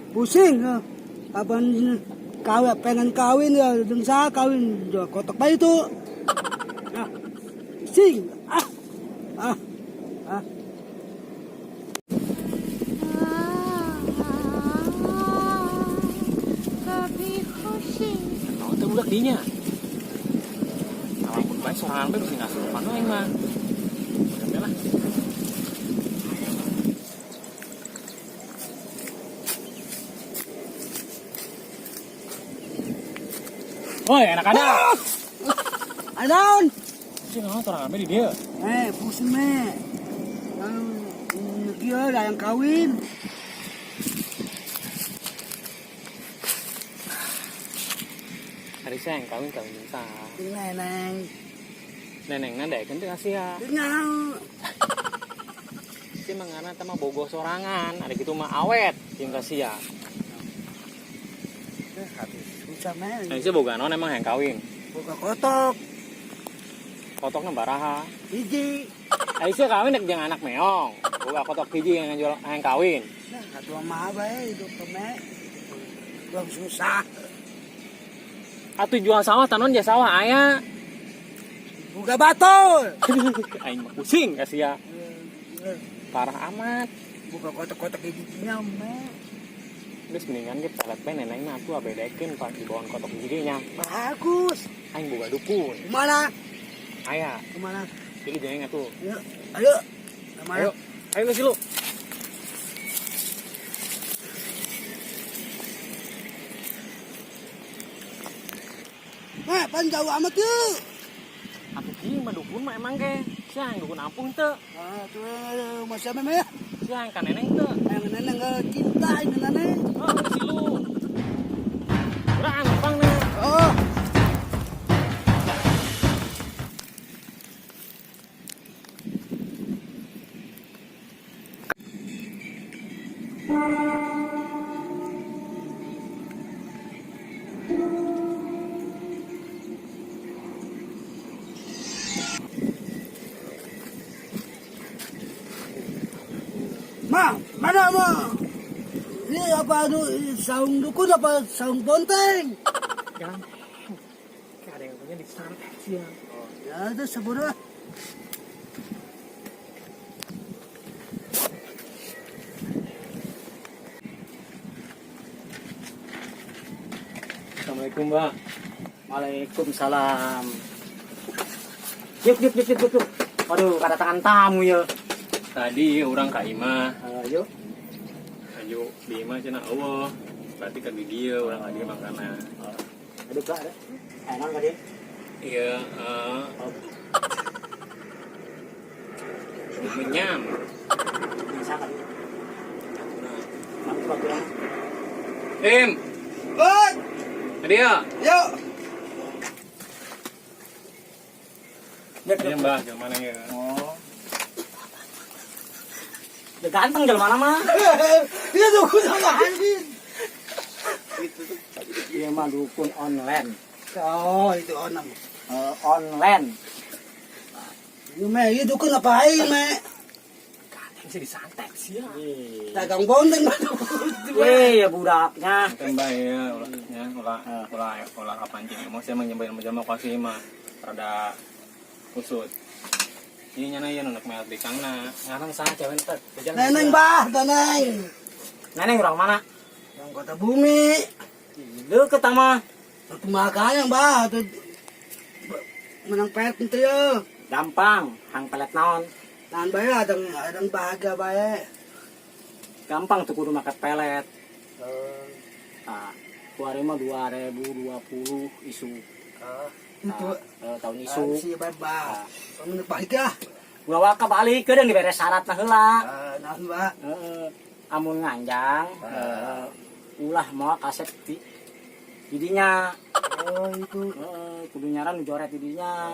Pusing. Kapan kawin, pengen kawin ya, jeung saha kawin, jual kotok bae itu. Ah, pusing. Ah. Ah. Ah. कभी खुशी Naon teh budak dinya? Lamun bae sorangan bae bisa ngasupan aing mah. Udah lah. Woi, anak ada. Naon? Sih naon sorangan bae di dieu? Eh, pusing me. Kieu da yang kawin. Hari saya yang kawin kawin jeung saha? Jeung neneng. Nenengna daekeun teh ka sia. Jeung naon? Si mah ngaranna teh mah bogoh sorangan, ari kitu mah awet jeung ka sia. Eh, habis susah me. Nah, sia boga naon emang yang kawin? Boga kotok. Kotokna baraha. Hiji. Ari sia kawin dek jeung anak meong. Boga kotok hiji yang jual yang kawin. Nah, atuh mah bae hidup me. Belum susah. Atuh jual sawah tanon ja sawah aya. Boga batul. Aing mah pusing ka sia. Parah amat. Boga kotok-kotok hijinya me. Geus mendingan ge pelet bae neneng mah atuh abedekeun pak di bawaan kotok hiji nya. Bagus. Aing boga dukun. Kemana? Aya. Kemana? Jadi jangan atuh. Ayo. Ayo. Kemana? Ayo. Ayo geus lu. Meh, pan jauh amat yuk. Atuh kieu mah dukun mah emang ge. Sia yang dukun ampun teu. Ah, tuh masih apa meh? Sia yang ka neneng teu. Yang neneng cinta ini neneng. Oh, geus lu. Urang numpang nih. Oh. Ma, mana ma? Ini apa aduh saung dukun apa saung bonteng? Jangan. Kayak ada yang punya di santet sih ya. Ya itu sebodoh. Assalamualaikum, Mbak. Waalaikumsalam. Yuk, yuk, yuk, yuk, yuk. Waduh, kedatangan tamu ya. Tadi orang ka imah, Yuk. Ayo di imah cenah eueuh. Berarti kan di dieu urang ka dieu makana. Aduh, Kak, ada. Non tadi. Iya, menyam. Bisa kali. Mantap, ya. Im, Oi, dia. yuk. Iya, Mbak, gimana ya? Oh. Udah ganteng jalan mana mah? Iya dukun sama Alvin. Iya mah dukun online. Oh, itu onam. Online. Ini me, ini dukun ngapain me? Ganteng sih disantet sih ya. Dagang bonteng mah dukun. Eh, ya budaknya. Teh Mbak ya, ulah ya, ulah ulah ulah kapancing. Emosi emang nyampein sama kasih mah rada kusut. Ini nyana ya nunak melat di kangna. Ngarang saha cewek teh? Neneng bah, neneng. Neneng orang mana? Yang kota bumi. Deket sama. Satu makanya bah, tuh menang pet itu ya. Gampang, hang pelet naon. Tahan bae adang adang bahagia bae. Gampang tuh kudu make pelet. Nah, kuari mah 2020 isu. Itu Nah, tahun isu. si bae bah. Kamu bahagia. Ulah waka balik keun dibere syarat lah heula. Nah, bah. Heeh. Amun nganjang, ulah moal kaset di didinya. Oh, itu. Heeh, kudu nyaran nu joret didinya.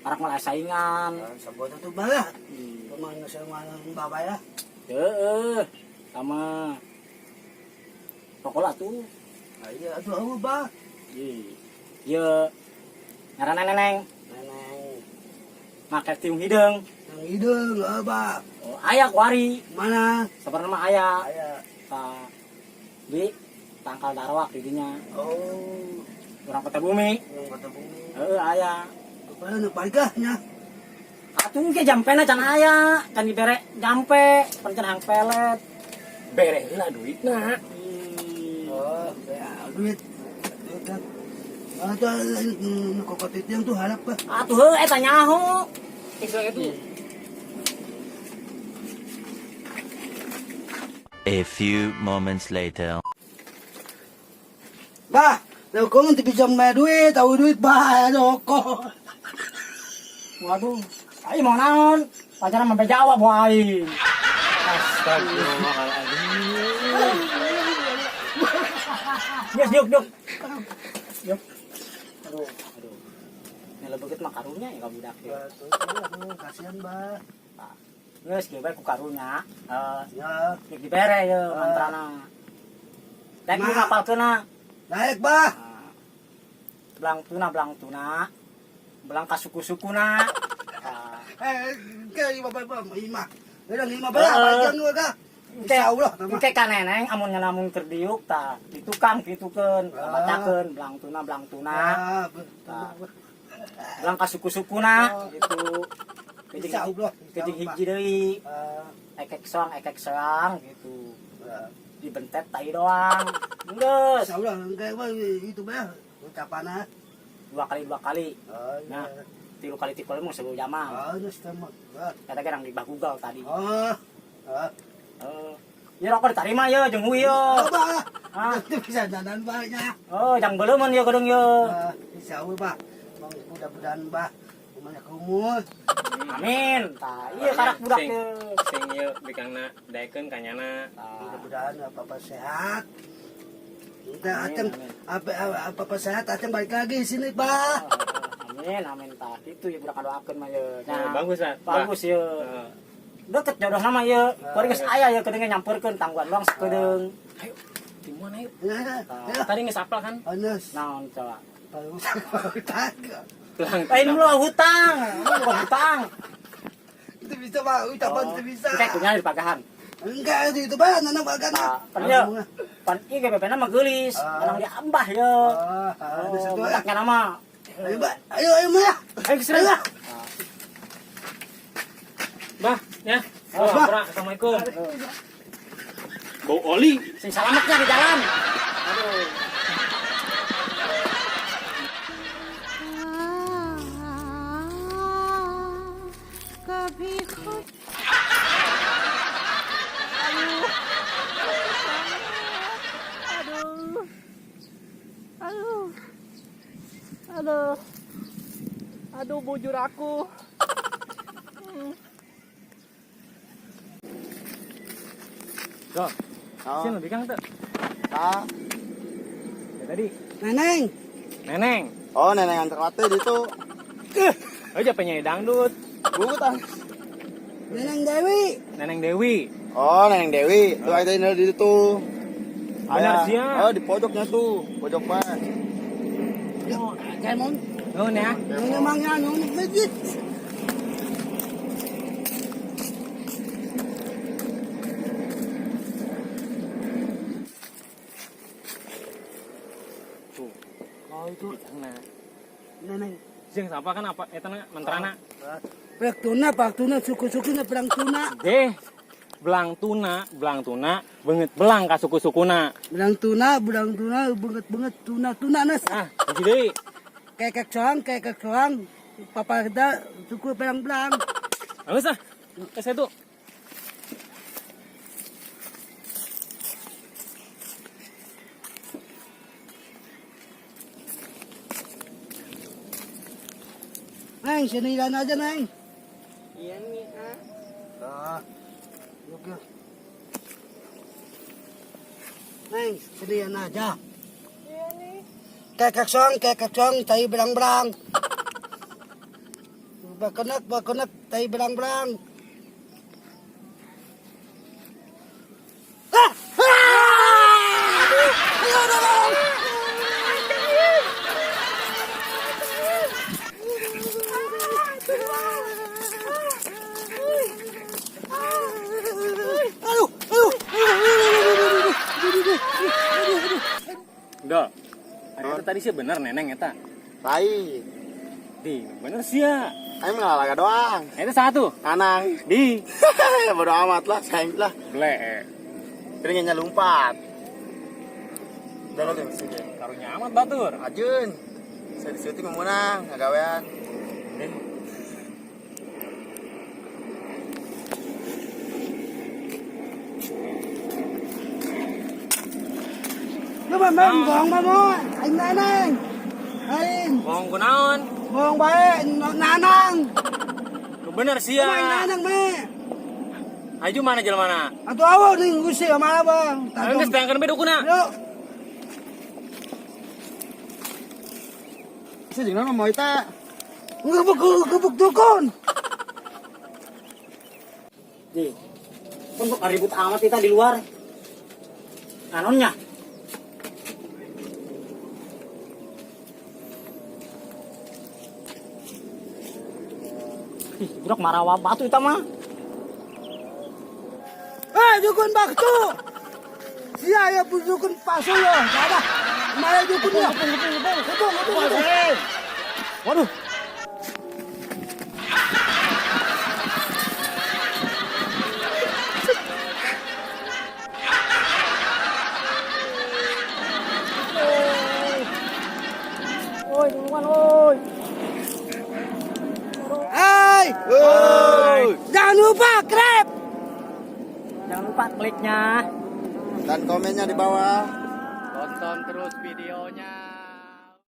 Arak malah saingan. Sabot itu bah. Kemana sama bapak ya? Heeh. Sama pokoknya tuh. Ah, iya, aduh, aku bah. Iya. Ngaranna neneng. Neneng. Make tiung hideung. Yang hidung, oh, bah. Oh, aya kuari. Mana? Sabarna mah aya. Aya. Tah. Di tangkal darwak di dinya. Oh, Urang Kota Bumi. yang kata bumi. Heeh, aya. Apa nu parigahnya? Atuh ge jampena can aya, can dibere jampe, pan can hang pelet. Bere heula duitna. Oh, ya duit. Duit kan. Ah, tuh kokot itu yang tuh harap bah. Atuh heuh eta nyaho. Istilah itu. A few moments later. Bah, lo kok nanti bisa main duit, tahu duit bah, rokok. Waduh, aing mau naon? Pacaran sampai Jawa bawa aing. Astagfirullahaladzim. Geus diuk diuk. Diuk. Aduh, aduh. Ini lebeget mah karunya ya ka budak ya. Aduh, kasihan bah. Geus kieu bae ku karunya. Eh, Ya, rek dibere ye mantrana. Dek lu Ma. ngapalkeunna. naik bah. Nah, belang tuna belang tuna. Belang ka suku-sukuna. Nah, Eh, ke lima bah, lima. Udah lima bah, bagian gua kah? Insya Allah, nama. Engke ka neneng amun nganamun keur diuk tah di tukang kitukeun, Ah. bacakeun belang tuna belang tuna. Ah, betul. Belang ka suku-sukuna gitu. Kejeng Insya Allah. kejeng hiji deui. Ah, Ekek soang gitu. ah. Dibentet tai doang. Geus, Insya Allah, enggak bah, itu bah. Ucapan ah. dua kali dua kali. Ah, Nah. iya. Tilu kali mah sebelum jamal. Ah, ini setengah. Ah, Kata gerang di bah Google tadi. ah, ah. Eh, ya rokok diterima ya jeung hui ye. Bah, Ah. itu bisa jalan banyak. Oh, jang beleumeun ye gedung ye. Ah, insya Allah bah. Mudah-mudahan bah. Banyak umur. Amin. Tah, ieu karak budak Sing- ye. Sing ieu bikangna daekeun ka nyana. Tah. Mudah-mudahan apa-apa sehat. Udah, Amin, Aceng, amin. apa apa sehat, Aceng balik lagi sini, Bah. Amin, amin tah. Itu ya budak doakeun mah ye. Oh, bagus ah. Bah. Bagus ye. Heeh. Deket jodoh nama ye. Kuari geus aya ye kedeung nyamperkeun tangguhan doang sakedeung. Ayo, timuan ayo. Ya, ya. Tadi geus apal kan? Anas, Naon coba. baru utang. Belang. Lain lu hutang, lu bukan hutang. Itu bisa, Pak. Ucapan itu bisa. Engke kunya di pagahan. Enggak, itu itu Pak, nanam bagan. Tah, pan ye. Pan ieu ge bepena mah geulis, Ah. kadang dia ambah ye. Ah, ada satu. Oh, budaknya nama. Ayo, Pak. Ayo, ayo, Maya. Ayo kesini. Ayo. Bah, ya. Oh, Bah. Bra, Assalamualaikum. Bau oli. Sing salametnya di jalan. Aduh. कभी खुश Aduh. Aduh. Aduh. Aduh, bujur aku. Tuh. Sini bikang tuh. Ah, Ya tadi. Neneng. Neneng. oh neneng antar latte di itu. Ayo penyanyi dangdut. Bukan. Neneng Dewi. Neneng Dewi. Oh, neneng Dewi. Tuh ada di itu. Benar, Ayah. Sia. Oh, di pojoknya tuh, pojok mas. Kemon. Nuhun ya. Neneng mangga, nung masjid. Tuh, Oh, itu bikangna. neneng. Jeung siapa kan apa eta na mantrana? Perang tuna, perang tuna, suku-sukuna perang tuna. Deh. Belang tuna, beungeut belang ka suku-sukuna. Belang tuna, banget-banget tuna, tuna nas. Ah, hiji deui. Kekek soang, kekek soang. Papa kita suku perang belang. Geus ah. Geus itu. Neng, sini jalan aja, Neng. Iya nih, ah. Ah, yuk, yuk. Neng, sini jalan aja. Iya nih. Kekek soang, tai belang-belang. Bakenek, bakenek, tai belang-belang. Ah! Ah! Ayo, tolong! Aduh, aduh, aduh, aduh, aduh, aduh, aduh, aduh, aduh. Dol. Ari eta tadi sih bener neneng eta. Lain. Di, bener sih ya. Aing mah ngalaga doang. Eta satu. Anang. Di. Bodo amat lah, sayang lah. Ble. Kering nya lompat. Udah lo tuh sih. Karunya amat batur. Ajun. Saya disuti memenang, ngagawean. Eh. Lu mah main bohong mah mo. Aing nanang. Aing Bohong kunaon? bohong bae nanang. Lu bener sih Aing ya. nanang me. Aju mana jalan mana? Atuh awo ning gusi mana bang. Ayo geus tangkeun be dukuna. Yuk. Saya jeung naon mau eta? Ngebuk ngebuk dukun. Ji. Pun kok ribut amat kita di luar. Anonnya. Ih, budak marawa batu itu mah. Eh dukun baktu. Sia ya dukun palsu ya. Ada. Mana dukun ya? Gebuk gebuk gebuk. Waduh. Woi, duluan woi. Hai, Woi. jangan lupa krep. Jangan lupa kliknya. Dan komennya di bawah. Tonton terus videonya.